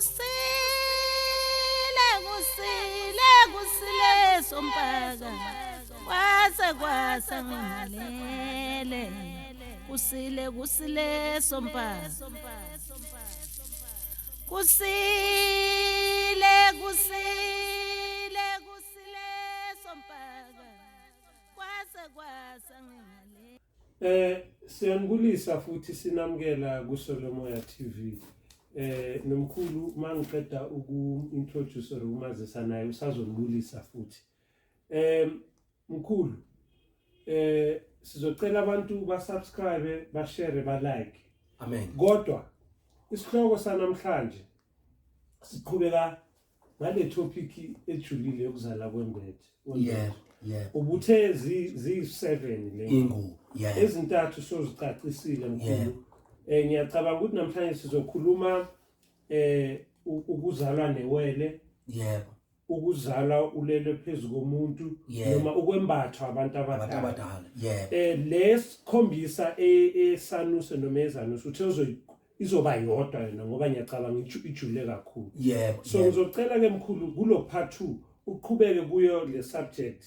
Kusile kusile kusile sompaka kwase kwasa ngimalele kusile kusile sompaka kusile kusile kusile sompaka kwase kwasa ngimalele. Siyanibulisa futhi sinamukela kuSolomoya TV. Nomkhulu mangiqeda uku-introduce or ukumazisa naye usazonibulisa futhi. Mkhulu, sizocela abantu ba subscribe, ba share, ba like. Amen. Kodwa isihloko sanamhlanje siqhubeka ngale topic ejulile yokuzala kwembethe. Yeah. Ubuthe ziyi-7 le. Ingubo. Yeah. Ezintathu sozicacisile mkhulu. Ngiyacabanga ukuthi namhlanje sizokhuluma ukuzalwa newele. Yebo. Ukuzalwa ulele phezu komuntu noma ukwembathwa abantu Abantu abadala. abadala. Yebo. Lesikhombisa esanuse noma ezanuse uthe izoba yodwa yona ngoba ngiyacabanga ijule kakhulu. Yebo. So ngizocela ke mkhulu kulo part 2 uqhubeke kuyo le subject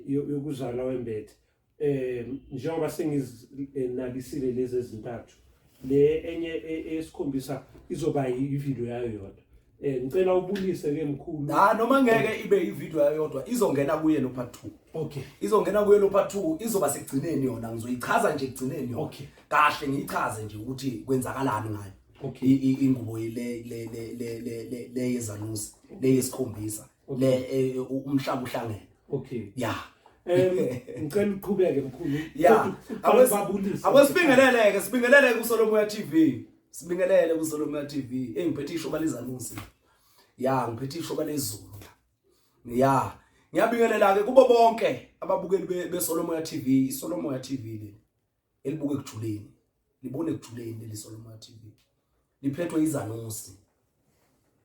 yokuzalwa wembethe. Njengoba sengizinabisile lezi ezintathu, le enye esikhombisa izoba ivideo yayo yodwa. Ngicela ubulise ke mkhulu. Ha, noma ngeke ibe ivideo yayo yodwa, izongena kuye lo part 2. Okay. Izongena kuye lo part 2, izoba sekugcineni yona, ngizoyichaza nje ekugcineni yona. Okay. Kahle ngiyichaze nje ukuthi kwenzakalani ngayo. Okay. Ingubo le le le le le le le yezanusi, le yesikhombisa, Okay. le umhlaba uhlangene. Okay. Yeah. Ngicela uqhubeke mkhulu. Yeah. Kodwa ubabulise. Akwesibingeleleke, sibingelele kuSolomoya TV. Sibingelele kuSolomoya TV. Hey, ngiphethe ishoba lezanusi. Yeah, ngiphethe ishoba lezulu. Yeah. Ngiyabingelela ke kubo bonke ababukeli beSolomoya TV, iSolomoya TV le. Elibuke ekujuleni. Libone ekujuleni leli Solomoya TV. Liphethwe izanusi.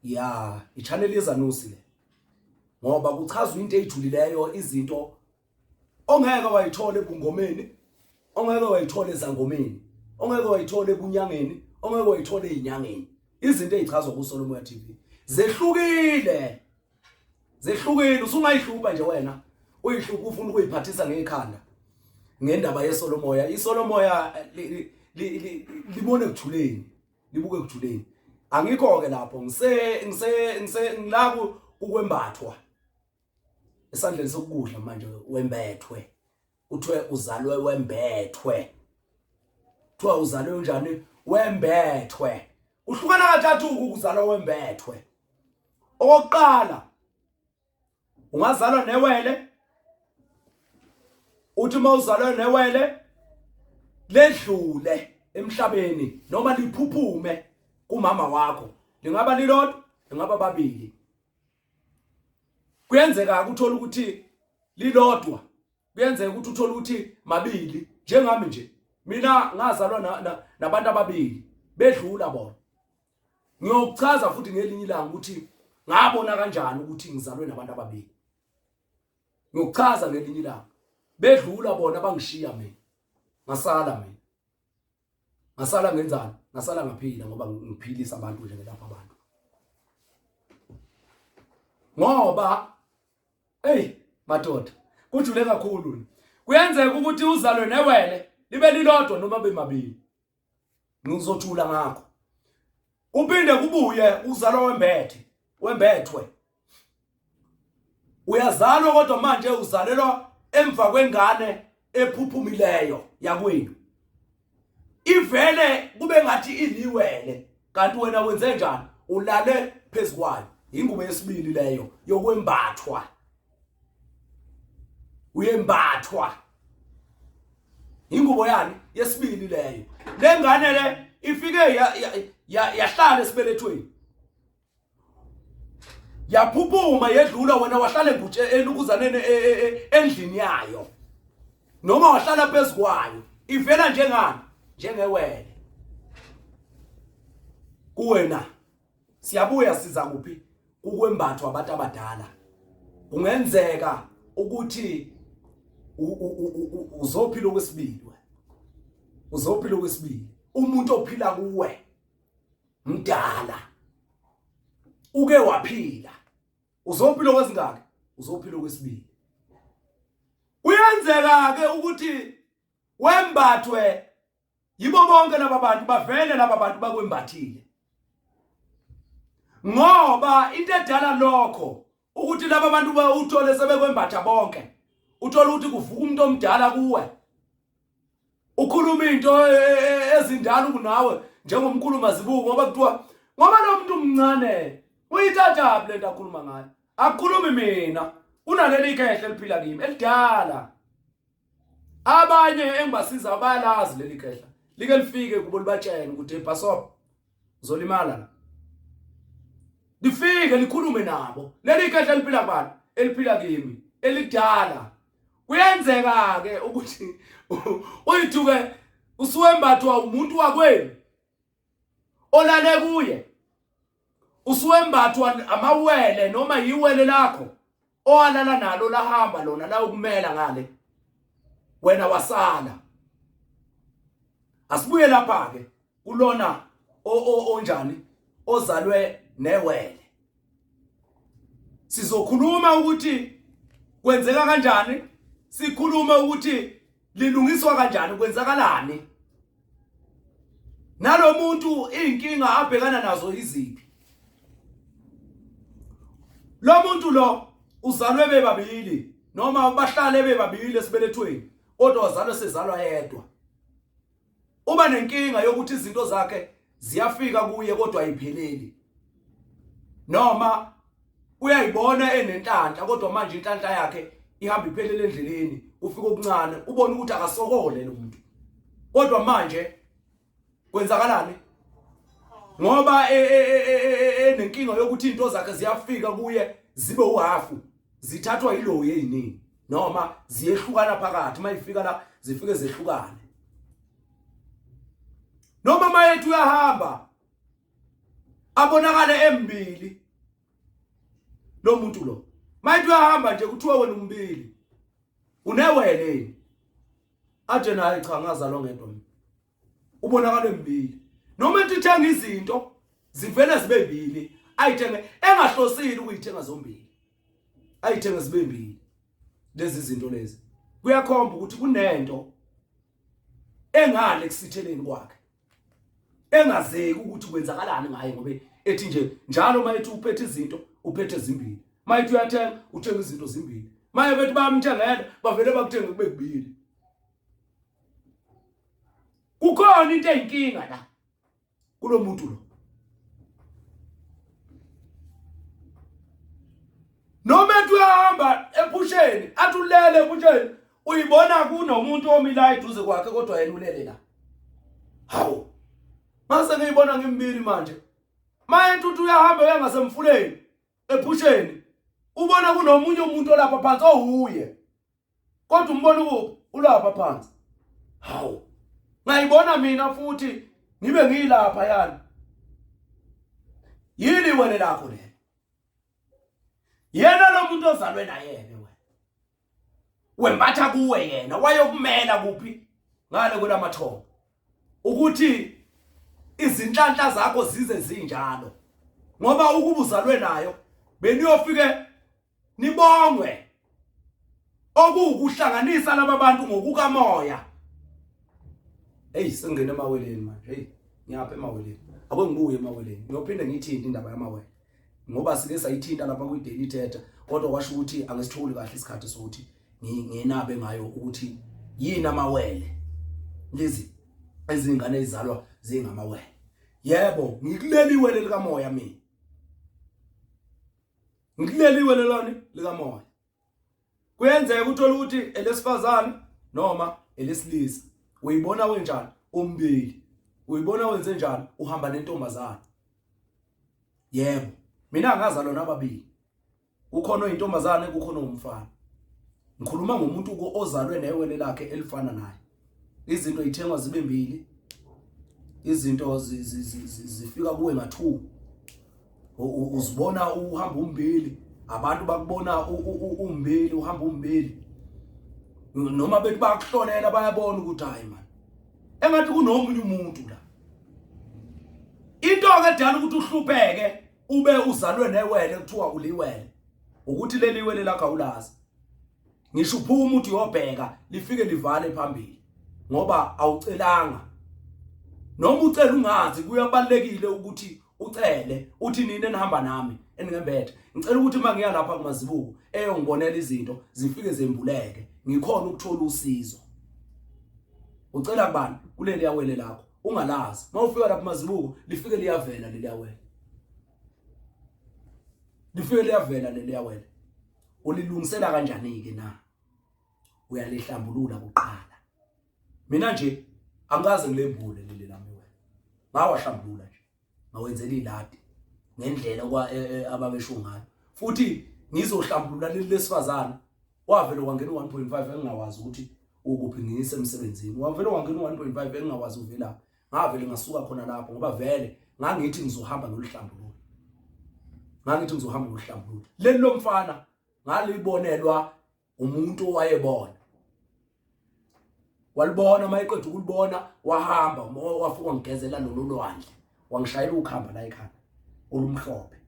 Yeah, i-channel yezanusi le. Ngoba kuchazwa into ezijulileyo, izinto ongeke wayithola ebungomeni, ongeke wayithola ezangomeni, ongeke wayithola ebunyangeni, ongeke wayithola ezinyangeni. Izinto ezichazwa kuSolomoya TV zehlukile. Zehlukile, usungayihluba nje wena. Uyihlupha ufuna ukuyiphathisa ngekhanda ngendaba yeSolomoya. ISolomoya libone ekujuleni, libuke ekujuleni. Angikho ke lapho, ngise ngise ngise ngila ukwembathwa esandleni sokudla manje wembethwe. Kuthiwe uzalwe wembethwe. Kuthiwa uzalwe unjani? Wembethwe. Uhlukana kathathu ukuzalwa wembethwe. Okokuqala, ungazalwa newele. Uthi uma uzalwe newele ledlule emhlabeni noma liphuphume kumama wakho, lingaba lilodwa, lingaba babili. Kuyenzeka ukuthola ukuthi lilodwa, kuyenzeka ukuthi uthole ukuthi mabili. Njengami nje, mina ngazalwa nabantu ababili, bedlula bona. Ngiyokuchaza futhi ngelinye ilanga ukuthi ngabona kanjani ukuthi ngizalwe nabantu ababili. Ngiyokuchaza ngelinye ilanga. Bedlula bona, bangishiya mina, ngasala mina. Ngasala ngenzani? Ngasala ngaphila ngoba ngiphilisa abantu nje, ngelapha abantu. Ngoba hey madoda, kujule kakhulu. Kuyenzeka ukuthi uzalwe newele libe lilodwa noma bemabili. Ngizothula ngakho. Uphinde kubuye uzalwa wembethe, wembethwe. Uyazalwa kodwa manje uzalelwa emva kwengane ephuphumileyo yakwenu. Ivele kube ngathi iliwele, kanti wena wenze njani? Ulale phezukwayo. Ingubo yesibili leyo yokwembathwa. Uyembathwa. Ingubo yani yesibili leyo. Lengane le ifike yahlala esibelethweni. Yaphuphuma yedlula, wena wahlala engutshe elukuzaneni endlini yayo. Noma wahlala phezukwayo, ivela njengani? Njengewele. Kuwena siyabuya siza kuphi? Ukwembathwa abantu abadala. Kungenzeka ukuthi uzophila okwesibili wena. Uzophila okwesibili. Umuntu ophila kuwe mdala. Uke waphila. Uzophila okwesingaki? Uzophila okwesibili. Kuyenzeka ke ukuthi wembathwe yibo bonke laba bantu, bavele laba bantu bakwembathile. Ngoba into edala lokho ukuthi laba bantu uthole sebekwembatha bonke, uthola ukuthi kuvuka umuntu omdala kuwe ukhuluma into e, e, e, ezindala kunawe njengomkhulu Mazibuko, ngoba kuthiwa ngoba lo muntu umncane uyithathaphi lento akhuluma ngayo? Akukhulumi mina, kunaleli khehle eliphila kimi elidala. Abanye engibasiza bayalazi leli khehla, like lifike kubo libatshene ukuthi ebhasop uzolimala la, lifike likhulume nabo. Leli khehla eliphila kubani? Eliphila kimi elidala. Kuyenzeka ke ukuthi uyithuke usuwembathwa umuntu wakwenu olale kuye, usuwembathwa amawele noma yiwele lakho owalala nalo lahamba lona la ukumela ngale, wena wasala. Asibuye lapha ke kulona onjani ozalwe newele. Sizokhuluma ukuthi kwenzeka kanjani, sikhulume ukuthi lilungiswa kanjani, kwenzakalani nalomuntu, inkinga abhekana nazo iziphi. Lo muntu lo uzalwe bebabili noma bahlale bebabili esibelethweni, kodwa wazalwa sezalwa yedwa. Uba nenkinga yokuthi izinto zakhe ziyafika kuye kodwa ayipheleli, noma uyayibona enenhlanhla kodwa manje inhlanhla yakhe ihamba iphelele endleleni, ufika okuncane ubona ukuthi akasokole lo muntu, kodwa manje kwenzakalani? Ngoba enenkinga yokuthi into zakhe ziyafika kuye zibe uhafu, zithathwa yilowo eyiningi noma ziyehlukana phakathi, mayifika la zifike zehlukane. Noma mayethu uyahamba abonakale embili lo muntu lo, mayethi uyahamba nje kuthiwa wena umbili unewele, athi naye cha, ngazalwa ngedwa mina. Ubonakala embili noma ethi thenga izinto zivele zibe mbili, ayithenge engahlosile ukuyithenga zombili, ayithenge zibe mbili lezi zinto lezi. Kuyakhomba ukuthi kunento engale kusitheleni kwakhe engazeki ukuthi kwenzakalani ngaye, ngoba ethi nje njalo mayethi uphethe izinto uphethe zimbili, mayethi uyathenga uthenga izinto zimbili, maye bethi bayamthengela bavele bakuthenge kube kubili. Kukhona into eyinkinga la kulomuntu lo. Noma ethi uyahamba ephusheni, athi ulele ephusheni, uyibona kunomuntu omilayo eduze kwakhe kodwa yena ulele la. Hawu, mase ngiyibona ngimbili manje. Maye ethi uyahamba uya ngasemfuleni ephusheni, ubona kunomunye umuntu olapha phansi owuye, kodwa umbona ukuphi? Ulapha phansi. Hawu, ngayibona mina futhi ngibe ngilapha yani. Yini iwele lakho lelo? Yena lo muntu ozalwe naye ke wena wembatha kuwe, yena wayokumela kuphi? Ngale kwelamathongo, ukuthi izinhlanhla zakho zize zinjalo, ngoba ukuba uzalwe nayo beniyofike nibongwe, okuwukuhlanganisa laba bantu ngokukamoya. Hey, sengena emaweleni manje. Hey, ngiyapha emaweleni. Ake ngibuye emaweleni, ngiyophinde ngiyithinte indaba yamawele, ngoba sike sayithinta lapha kwi-Daily Thetha, kodwa kwasho ukuthi angisitholi kahle isikhathi sokuthi ngenabe ngayo ukuthi yini amawele, lezi izingane ezizalwa zingamawele. Yebo, ngikuleli iwele likamoya mina, ngikuleli iwele lani likamoya. Kuyenzeka uthola ukuthi elesifazane noma elesilisa, uyibona wenjani umbili, uyibona wenze njani uhamba nentombazane. Yebo, mina ngazalwa nababili, kukhona oyintombazane, kukhona umfana. Ngikhuluma ngomuntu ozalwe newele lakhe elifana naye. Izinto ithengwa zibe mbili, izinto zifika kuwe nga2, uzibona uhamba umbili, abantu bakubona umbili uhamba umbili, noma bethi bakuhlolela bayabona ukuthi hayi man, engathi kunomunye umuntu la. Into ke edala ukuthi uhlupheke ube uzalwe newele kuthiwa uliwele ukuthi leli wele lakho awulazi ngisho uphuma uthi uyobheka lifike livale phambili ngoba awucelanga noma ucela ungazi kuyabalekile ukuthi ucele uthi nini enihamba nami eningembethe ngicela ukuthi uma ngiya lapha kumazibuko eyongibonela izinto zifike zembuleke ngikhona ukuthola usizo ucela kubani kuleli yawele lakho ungalazi uma ufika lapha mazibuko lifike liyavela leli yawele lifike liyavela leli yawele ulilungisela kanjani ke na uyalihlambulula kuqala mina nje angikaze ngilembule leli lami wena ngawahlambulula nje ngawenzela iladi ngendlela kwa e, e, ababesho ngayo futhi ngizohlambulula leli lesifazane wavele wangena u-1.5 engingawazi ukuthi ukuphi ngiyise emsebenzini wavele wangena u-1.5 engingawazi uvelaphi ngavele ngasuka khona lapho ngoba vele ngangithi ngizohamba ngoluhlambulula ngangithi ngizohamba ngoluhlambulula leli lomfana ngalibonelwa umuntu owayebona walibona uma eqeda ukulibona wahamba wafika wangigezela lolu lwandle wangishayela ukhamba la ekhanda olumhlophe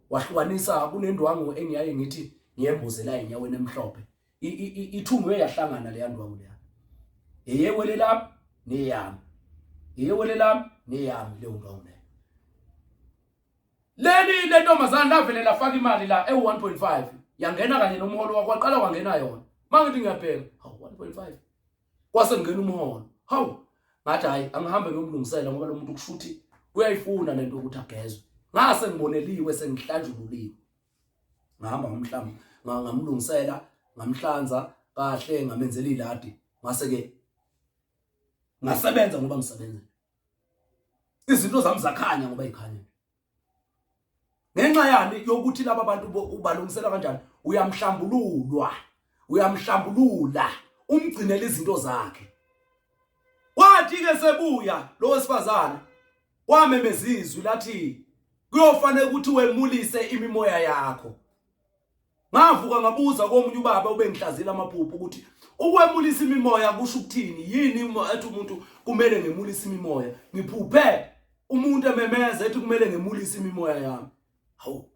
wahlukanisa kunendwangu engiyaye ngithi ngiyembuzela enyaweni emhlophe ithungwe yahlangana leya ndwangu leya eyewele lami neyami eyewele lami neyami leyo ndwangu leyo Leli lentombazane lavele lafaka imali la ewu-1.5 yangena kanye nomholo wakho waqala wangena yona. Mangithi ngiyabheka, hawu 1.5. Kwase ngena umholo. Hawu ngathi hayi angihambe ngiyomlungisela ngoba lo muntu kushuthi uyayifuna lento yokuthi agezwe. Ngase ngiboneliwe sengihlanjululiwe. Ngahamba ngomhlamba ngamlungisela ngamhlanza kahle ngamenzela iladi ngase ke ngasebenza ngoba ngisebenza izinto zami zakhanya ngoba ikhanya ngenxa yani yokuthi laba bantu ubalungisela kanjani uyamhlambululwa uyamhlambulula umgcinela izinto zakhe wathi ke sebuya lo wesifazane wamemeza izwi lathi kuyofanele ukuthi wemulise imimoya yakho Ngavuka ngabuza komunye ubaba obengihlazile amaphupho ukuthi ukwemulisa imimoya kusho ukuthini yini ethi umuntu kumele ngemulise imimoya ngiphuphe umuntu ememeza ethi kumele ngemulise imimoya yami hawu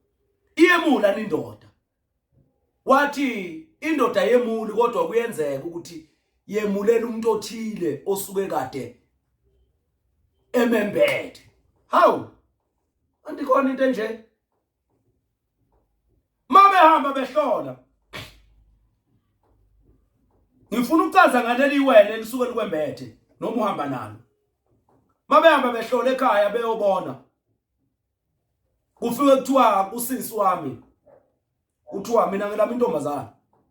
iyemula indoda wathi indoda yemuli kodwa kuyenzeka ukuthi yemulela umuntu othile osuke kade emembethe hawu andikhona into enje Mabehamba behlola. Ngifuna ukuchaza ngaleli wele elisuke likwembethe noma uhamba nalo. Mabehamba behlola ekhaya beyobona. Kufike kuthiwa kusisi wami. Kuthiwa mina ngelami intombazana.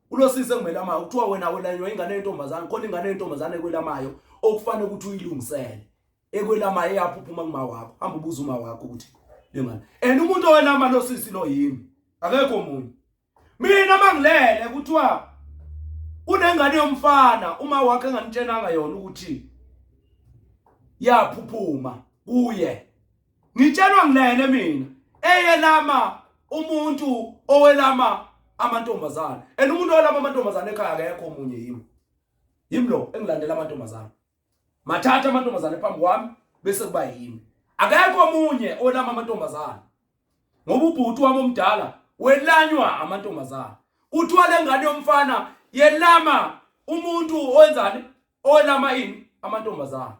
Kulosisi engimelamayo kuthiwa wena welanywa ingane yentombazana khona ingane yentombazana ekwelamayo okufanele ukuthi uyilungisele. Ekwelama eyaphuphuma kuma wakho hamba ubuza uma wakho ukuthi lengane and umuntu owelama lo sisi lo yimi akekho omunye mina mangilele kuthiwa kunengane yomfana uma wakhe enganitshenanga yona ukuthi yaphuphuma kuye ngitshelwa ngilele mina eyelama umuntu owelama amantombazane and umuntu owelama amantombazane ekhaya akekho omunye yimi yimi lo engilandela amantombazane mathatha amantombazane phambi kwami bese kuba yimi akekho omunye olama amantombazane ngoba ubhuti wami omdala welanywa amantombazane kuthiwa le ngane yomfana yelama umuntu owenzani owelama ini amantombazane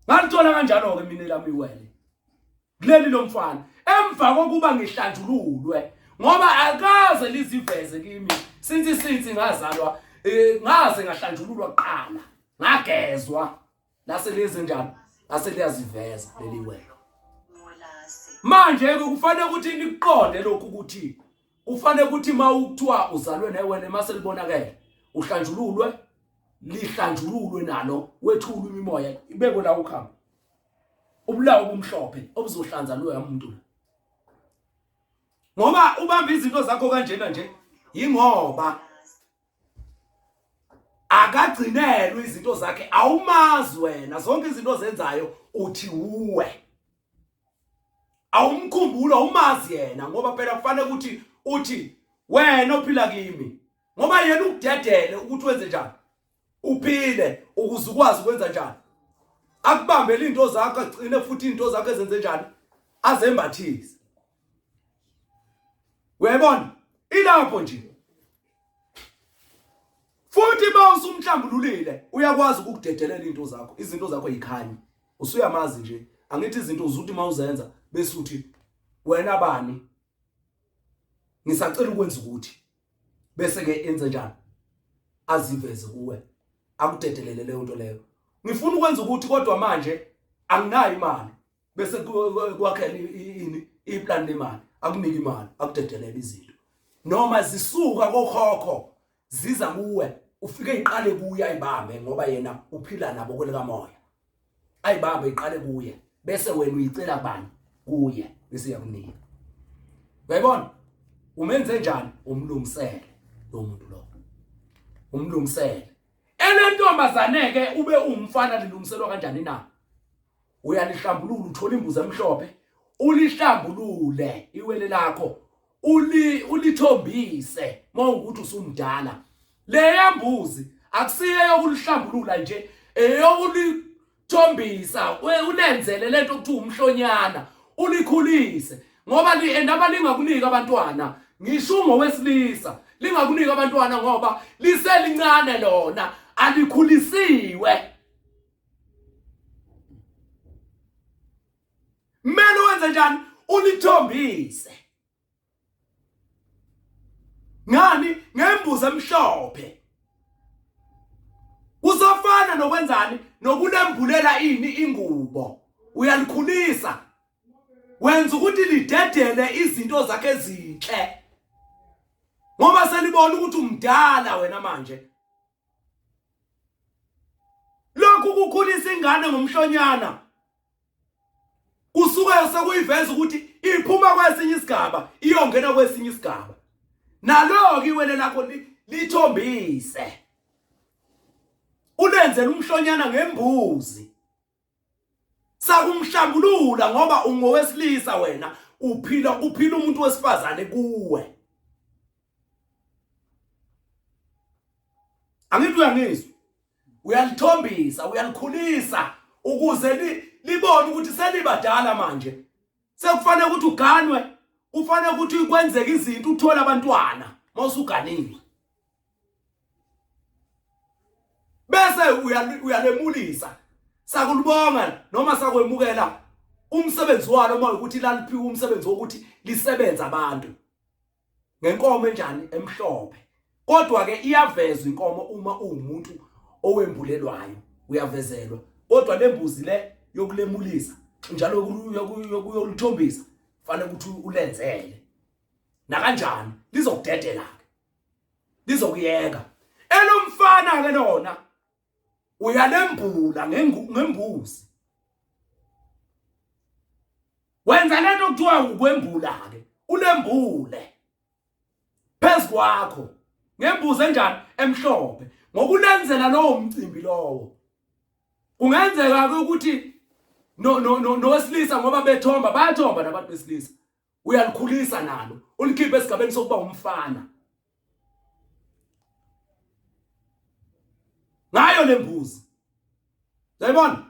ngalithola kanjalo-ke mina elami iwele kuleli lomfana emva kokuba ngihlanjululwe ngoba akaze liziveze kimi since since ngazalwa eh, ngaze ngahlanjululwa kuqala ngagezwa lase leze njani lase liyaziveza leli welo manje ke kufanele ukuthi nikuqonde lokhu ukuthi kufanele ukuthi uma ukuthiwa uzalwe newele mase libonakele uhlanjululwe lihlanjululwe nalo wethulwe imimoya ibekwe la ukhamba ubulawo obumhlophe obuzohlanza loya muntu ngoba ubamba izinto zakho kanjena nje yingoba akagcinelwe izinto zakhe awumazi wena zonke izinto ozenzayo uthi uwe awumkhumbula umazi yena ngoba phela kufanele ukuthi uthi wena ophila kimi ngoba yena ukudedele ukuthi wenze njani uphile ukuze ukwazi ukwenza njani Akubambele into zakho agcine futhi into zakho ezenze njani? Azembathise. Uyayibona? Ilapho nje. Futhi ba usumhlambululile uyakwazi ukukudedelela into zakho, izinto zakho yikhanye. Usuyamazi nje. Angithi izinto uzuthi mawuzenza bese uthi wena bani? Ngisacela ukwenza ukuthi bese ke enze njani? Aziveze kuwe. Akudedelele leyo nto leyo. Ngifuna ukwenza ukuthi kodwa manje anginayo imali. Bese kwakhela ini iplan lemali, akunike imali, akudedelele izinto. Noma zisuka kokhokho ziza kuwe ufike iqale kuye ayibambe ngoba yena uphila nabo kwelikamoya. Ayibambe iqale kuye bese wena uyicela kubani? Kuye bese iyakunika. Uyayibona? Umenze njani? Umlungisele lo muntu lo. Umlungisele. Elentombazane ke ube umfana lilungiselwa kanjani na? Uyalihlambulula uthola imbuzi emhlophe ulihlambulule iwele lakho uli ulithombise mawukuthi usumdala leya mbuzi akusiyo yokulihlambulula nje eyokulithombisa ulenzele lento okuthiwa umhlonyana ulikhulise ngoba li endaba lingakunika abantwana ngisho ungowesilisa lingakunika abantwana ngoba liselincane lona alikhulisiwe. Kumele wenze njani? Ulithombise. Ngani? Ngembuzi emhlophe. Kusafana nokwenzani? Nokulembulela ini ingubo. Uyalikhulisa. Wenza ukuthi lidedele izinto zakhe ezinhle. Ngoba selibona ukuthi umdala wena manje. Lokhu kukhulisa ingane ngomhlonyana kusuke sekuyiveza ukuthi iphuma kwesinye isigaba iyongena kwesinye isigaba. Nalo-ke iwele lakho lithombise ulenzele umhlonyana ngembuzi sakumhlambulula ngoba ungowesilisa wena uphila uphila umuntu wesifazane kuwe. Angithi uyangizwa? Uyalithombisa, uyalikhulisa ukuze libone ukuthi selibadala manje. Sekufanele ukuthi uganwe, kufanele ukuthi kwenzeke izinto uthole abantwana mawusuganiwe. Bese uyalemulisa. Sakulibonga noma sakwemukela umsebenzi walo uma ukuthi laliphiwe umsebenzi wokuthi lisebenze abantu. Ngenkomo enjani? Emhlophe. Kodwa ke iyavezwa inkomo uma uwumuntu owembulelwayo, uyavezelwa. Kodwa lembuzi le yokulemulisa njalo yokulithombisa fanele ukuthi ulenzele. Nakanjani lizokudedela ke. Lizokuyeka. Elomfana ke lona uyalembula ngembuzi. Wenza lento kuthiwa ukwembula ke, ulembule phezu kwakho ngembuzi enjani? Emhlophe, ngokulenzela lowo mcimbi lowo. Kungenzeka ke ukuthi no no no nowesilisa ngoba bethomba, bayathomba nabantu besilisa, uyalikhulisa nalo ulikhiphe esigabeni sokuba umfana ngayo lembuzi. Uyayibona?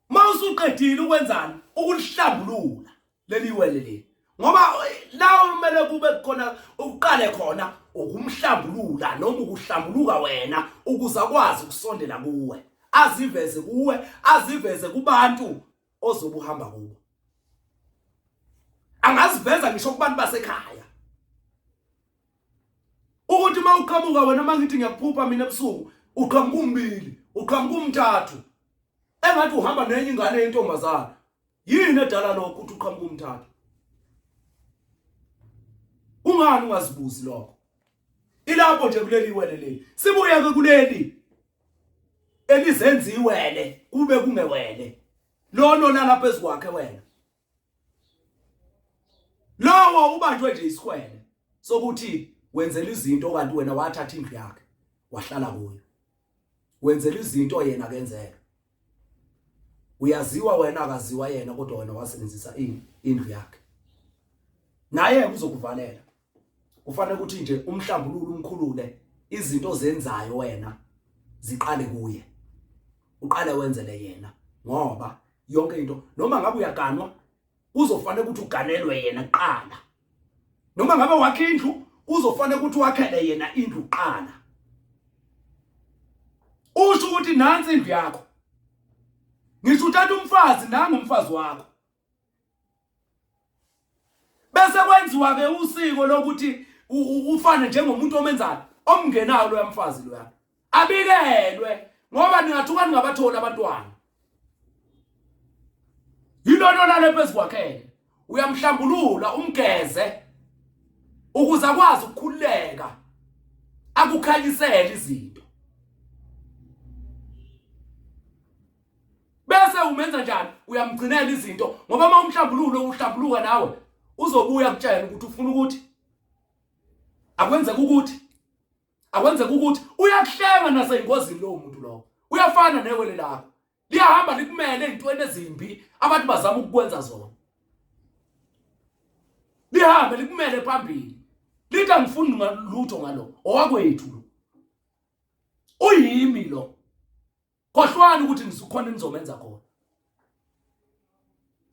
Uma usuqedile ukwenzani? Ukulihlambulula leli wele leli. Ngoba la kumele kube khona uqale khona ukumhlambulula noma ukuhlambuluka wena ukuze akwazi ukusondela kuwe, aziveze kuwe, aziveze kubantu ozobe uhamba kubo. Angaziveza ngisho kubantu basekhaya. Ukuthi uma uqhamuka wena, uma ngithi ngiyakuphupha mina ebusuku, uqhamuka umbili, uqhamuka umthathu, engathi uhamba nenye ingane yentombazane. Yini edala lokho ukuthi uqhamuka umthathu? Kungani ungazibuzi lokho? Ilapho nje kuleli wele leli. Sibuye ke kuleli elizenziwele kube kungewele. Lona olala phezu kwakhe wena. Lowo ubanjwe nje isikhwele sokuthi wenzela izinto kanti wena wathatha indlu yakhe wahlala kuyo. Wenzela izinto yena kenzeka. Uyaziwa wena akaziwa yena kodwa wena wasebenzisa indlu yakhe. Naye uzokuvalela. Kufanele ukuthi nje umhlambulule umkhulule izinto ozenzayo wena ziqale kuye. Uqale wenzele yena. Ngoba yonke into noma ngabe uyaganwa kuzofanele ukuthi uganelwe yena kuqala. Noma ngabe wakhe indlu kuzofanele ukuthi wakhele yena indlu kuqala. Usho ukuthi nansi indlu yakho. Ngisho uthatha umfazi nangu umfazi wakho. Bese kwenziwa ke usiko lokuthi ufane njengomuntu omenzayo omngenayo loya mfazi loya. Abikelwe ngoba ningathuka ningabatholi abantwana. Yilona olale phezu kwakhe. Uyamhlambulula umgeze ukuze akwazi ukukhululeka akukhanyisele izinto. Bese umenza njani? Uyamgcinela izinto ngoba uma umhlambululo uhlambuluka nawe uzobuya kutshela ukuthi ufuna ukuthi akwenzeka ukuthi akwenzeka ukuthi uyakuhlenga naseyingozini lowo muntu lowo. Uyafana newele lakho. Liyahamba likumele ezintweni ezimbi abantu bazama ukukwenza zona. Lihambe likumele phambili. Lithi angifuni lutho ngalo owakwethu lo. Uyimi lo. Khohlwani ukuthi nisukhona nizomenza khona.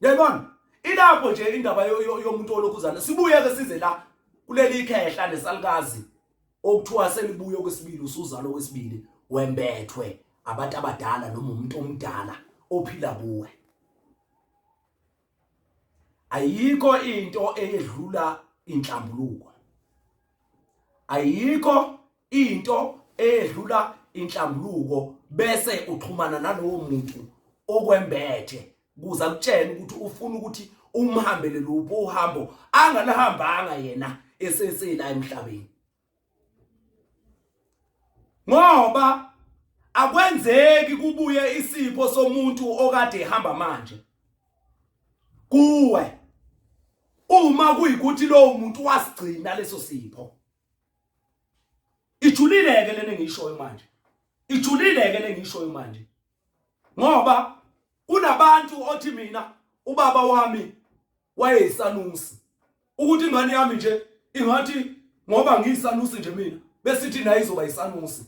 Yayibona? Ilapho nje indaba yomuntu olokhuzana. Sibuye ke size la kuleli khehla nesalukazi okuthiwa selibuye okwesibili usuzalwa okwesibili wembethwe abantu abadala noma umuntu omdala ophila kuwe. Ayikho into eyedlula inhlambuluko. Ayikho into eyedlula inhlambuluko bese uxhumana nalowo muntu okwembethe kuze akutshele ukuthi ufuna ukuthi umhambele luphi uhambo angalihambanga yena esesela emhlabeni. Ngoba akwenzeki kubuye isipho somuntu okade ehamba manje kuwe uma kuyikuthi lowo muntu wasigcina leso sipho. Ijulile ke lena engiyishoyo manje. Ijulile ke lengiyishoyo manje. Ngoba kunabantu othi mina ubaba wami wayeyisanusi. Ukuthi ingane yami nje ingathi ngoba ngiyisanusi nje mina besithi nayo izoba yisanusi.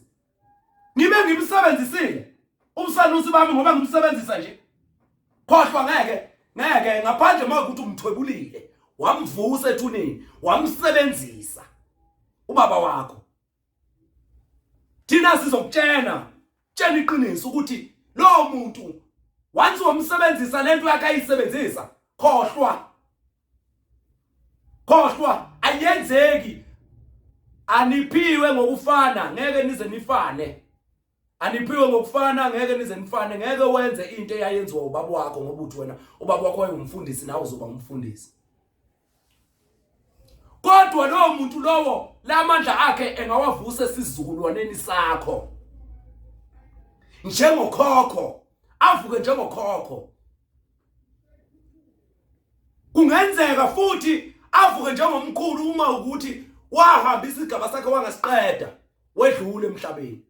Ngibe ngimsebenzisile umsanusi bami ngoba ngimsebenzisa nje. Khohlwa ngeke ngeke ngaphandle mawukuthi umthwebulile wamvusa ethuneni wamsebenzisa ubaba wakho. Thina sizokutshena tshena iqiniso ukuthi lowo muntu once wamsebenzisa lento yakhe ayisebenzisa khohlwa khohlwa ayenzeki. Aniphiwe ngokufana ngeke nize nifane. Aniphiwe ngokufana ngeke nize nifane. Ngeke wenze into eyayenziwa ubaba wakho ngoba uthi wena ubaba wakho wayengumfundisi nawe uzoba umfundisi. Kodwa lowo muntu lowo lamandla akhe engawavusa esizukulwaneni sakho njengokhokho, avuke njengokhokho. Kungenzeka futhi avuke njengomkhulu uma ukuthi wahamba isigaba sakhe wangasiqeda wedlule emhlabeni.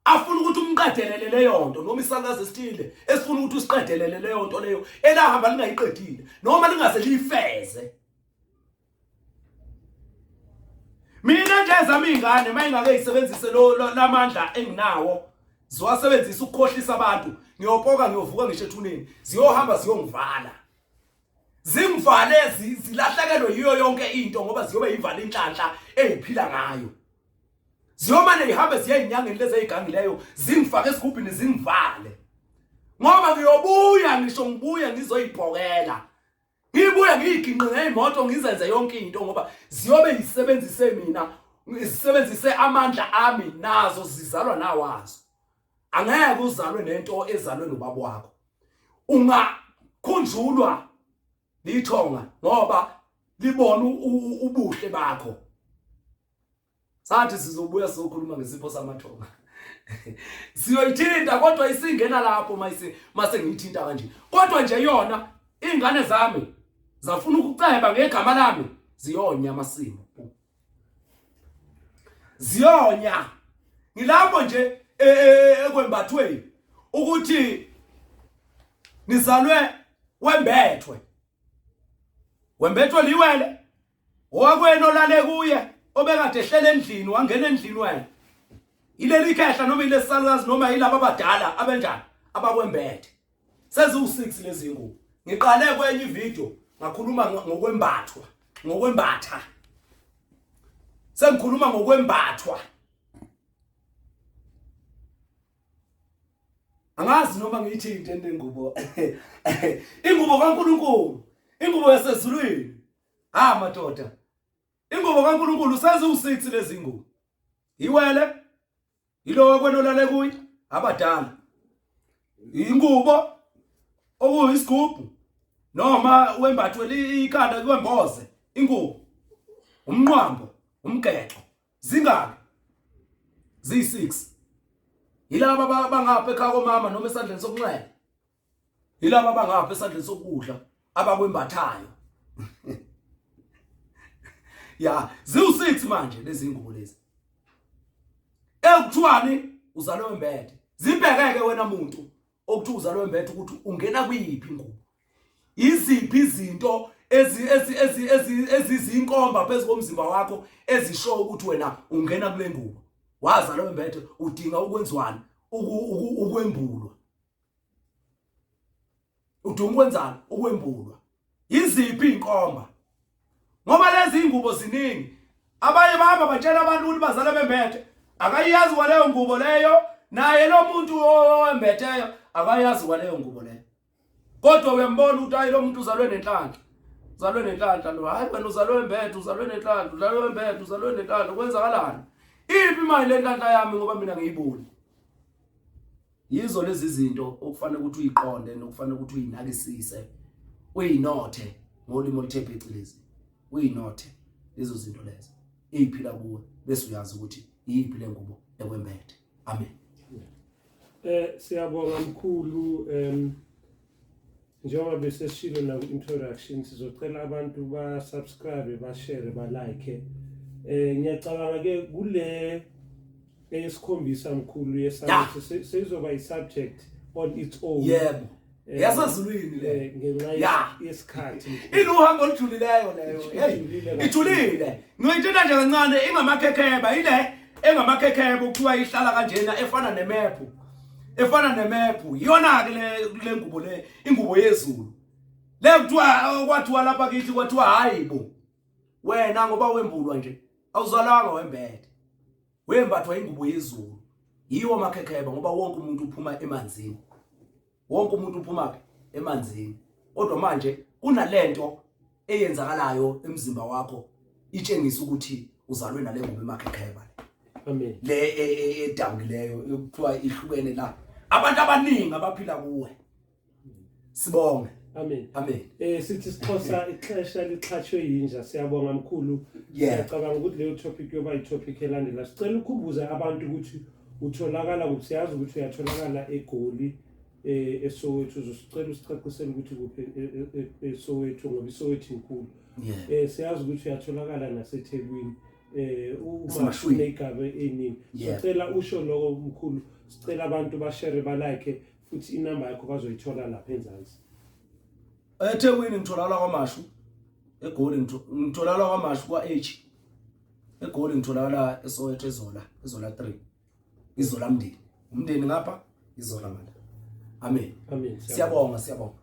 Afuna ukuthi umqedelele leyo nto noma isalukazi esithile esifuna ukuthi usiqedelele leyo nto leyo elahamba lingayiqedile noma lingaze liyifeze. Mina nje ezami izingane mayingake isebenzise lo lamandla enginawo ziwasebenzisa ukukhohlisa abantu, ngiyopoka ngiyovuka ngisho ethuneni, ziyohamba ziyongivala. Zingivale zilahlekelwe yiyo yonke into ngoba ziyobe yivala inhlanhla engiphila ngayo. Ziyomane ihambe ziye ezinyangeni lezi ezigangileyo zingifake esigubhini zingivale. Ngoba ngiyobuya ngisho ngibuye ngizoyibhokela. Ngibuye ngiyiginqe ngeyimoto ngizenze yonke into ngoba ziyobe yisebenzise mina, zisebenzise amandla ami nazo zizalwa nawazo. Angeke uzalwe nento ezalwe nobaba wakho. Ungakhunjulwa lithonga ngoba libona ubuhle bakho. Sathi sizobuya sizokhuluma ngesipho samathonga. Siyoyithinta kodwa isingena lapho mayise mase ngiyithinta kanje. Kodwa nje yona ingane zami zafuna ukuceba ngegama lami ziyonya amasimu. Ziyonya. Ngilapho nje ekwembathweni ukuthi nizalwe wembethwe. Wembethwe liwele. Owakwenu olale kuye obekade ehlele endlini wangena endlini wena. Ileli khehla noma ilesisalukazi noma yilaba abadala abenjani? abakwembethe. Seziwu-6 lezi ngubo. Ngiqale kwenye ivideo ngakhuluma ngokwembathwa, ngokwembatha. Sengikhuluma ngokwembathwa. Angazi noma ngiyithinte nengubo. Ingubo kaNkuluNkulu, ingubo yasezulwini. Ah madoda. Ingubo kaNkuluNkulu seziwu-6 lezi ngubo. Iwele Yilo wakwena olale kuye abadala. Ingubo okuyisigubhu noma wembathwe ikhanda kwemboze ingubo. Umnqwambo, umgexo. Zingaki? Ziyi-6. Yilaba bangapha ekhaya komama noma esandleni sokunxele. Yilaba abangapha esandleni sokudla abakwembathayo. Ya, ziwu-6 manje lezi ngubo lezi. Ekuthiwani uzalwe wembethe. Zibhekeke wena muntu okuthiwa uzalwe wembethe ukuthi ungena kuyiphi ingubo. Iziphi izinto ezi ezi ezi ezi ezizinkomba phezu komzimba wakho ezisho ukuthi wena ungena kule ngubo. Wazalwa wembethe udinga ukwenziwani? Ukwembulwa. Udinga ukwenzani? Ukwembulwa. Yiziphi inkomba? Ngoba lezi ingubo ziningi. Abanye bahamba batshela abantu ukuthi bazala bembethe. Akayazi kwaleyo ngubo leyo, naye lo muntu owembetheyo akayazi kwaleyo ngubo leyo. Kodwa uyambona ukuthi hayi lo muntu uzalwe nenhlanhla. Uzalwe nenhlanhla lo. Hayi wena uzalwe embethe, uzalwe nenhlanhla, uzalwe embethe, uzalwe nenhlanhla. Kwenzakalani? Iphi imali lenhlanhla yami ngoba mina ngiyiboni. Yizo lezi zinto okufanele ukuthi uyiqonde nokufanele ukuthi uyinakisise, uyinothe ngolimi oluthe phecelezi, uyinothe lezo zinto lezo eyiphila kuwe bese uyazi ukuthi iyiphi le ngubo ekwembethe. Amen. Siyabonga mkhulu njengoba beseshilo na ku-introduction sizocela abantu ba-subscribe ba-share ba-like ngiyacabanga ke kule eyesikhombisa mkhulu yesathi seyizoba i-subject on its own. Yebo. Yasezulwini le ngenxa yesikhathi. Iluhambo olujulileyo leyo. Hey, ijulile. Ngiyithinta nje kancane ingamakhekheba ile engamakhekheba okuthiwa ihlala kanjena efana nemephu. Efana nemephu. Iyona ke le ngubo le, ingubo yezulu. Le kuthiwa kwathiwa lapha kithi kwathiwa hayi bo. Wena ngoba wembulwa nje awuzalanga wembethe. Wembathwa ingubo yezulu. Yiwo amakhekheba ngoba wonke umuntu uphuma emanzini. Wonke umuntu uphuma phi? Emanzini. Kodwa manje kunalento eyenzakalayo emzimba wakho itshengisa ukuthi uzalwe nale ngubo emakhekheba le. Amen. Le edabukileyo ekuthiwa ihlukene la. Abantu abaningi abaphila kuwe. Sibonge. Amen. Amen. Sithi siXhosa ixesha lixhatshwe yinja. Siyabonga mkhulu. Siyacabanga ukuthi leyo topic yoba i-topic elandela. Sicela ukhumbuze abantu ukuthi utholakala kuphi. Siyazi ukuthi uyatholakala eGoli eSoweto. Uzosicela usicacisele ukuthi kuphi eSoweto ngoba iSoweto inkulu. Siyazi ukuthi uyatholakala naseThekwini. Uma uneyigaba eningi. Sicela usho lokho mkhulu. Sicela abantu bashare ba-like futhi inamba yakho bazoyithola lapha enzansi. EThekwini ngitholakala kwaMashu, eGoli ngitholakala kwaMashu kwa-H. EGoli ngitholakala eSoweto eZola, eZola 3. Izola mndeni. Umndeni ngapha, iZola ngala. Amen. Amen. Siyabonga, siyabonga.